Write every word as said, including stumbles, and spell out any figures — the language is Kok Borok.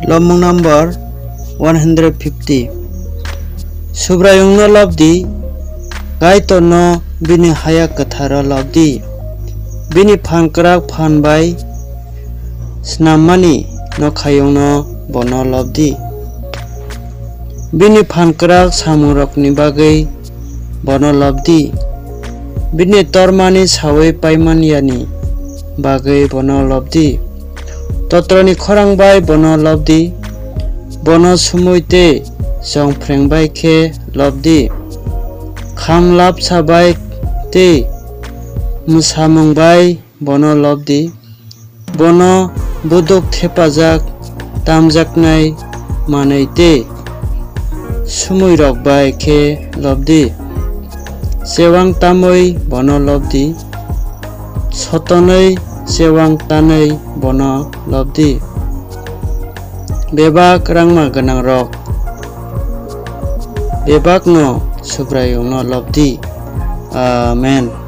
Lobmung number one hundred fifty. Subraiyungno lob di, Kaitorno bini haya kwtharo lob di. Bini phan kwrak phan bai snammani nokhayungno bono lob di. Bini phan kwrak samungrokni bagwi bono lob di. Bini tormani saui paimanyani bagwi bono lob di. Totroni khorang bai bono lob di. Bono sumui tei chongphreng bai khe lob di. Kham lapsa bai tei mwsamung bai bono lob di. Bono buduk thepajak tamjaknai manwi tei sumuirok bai khe lob di. Chewang tamwi bono lob di. Sotonwi chewang tanwi bono lob di. Bebak rangma gwnangrok bebakno Subraiyungno lob di. Amen.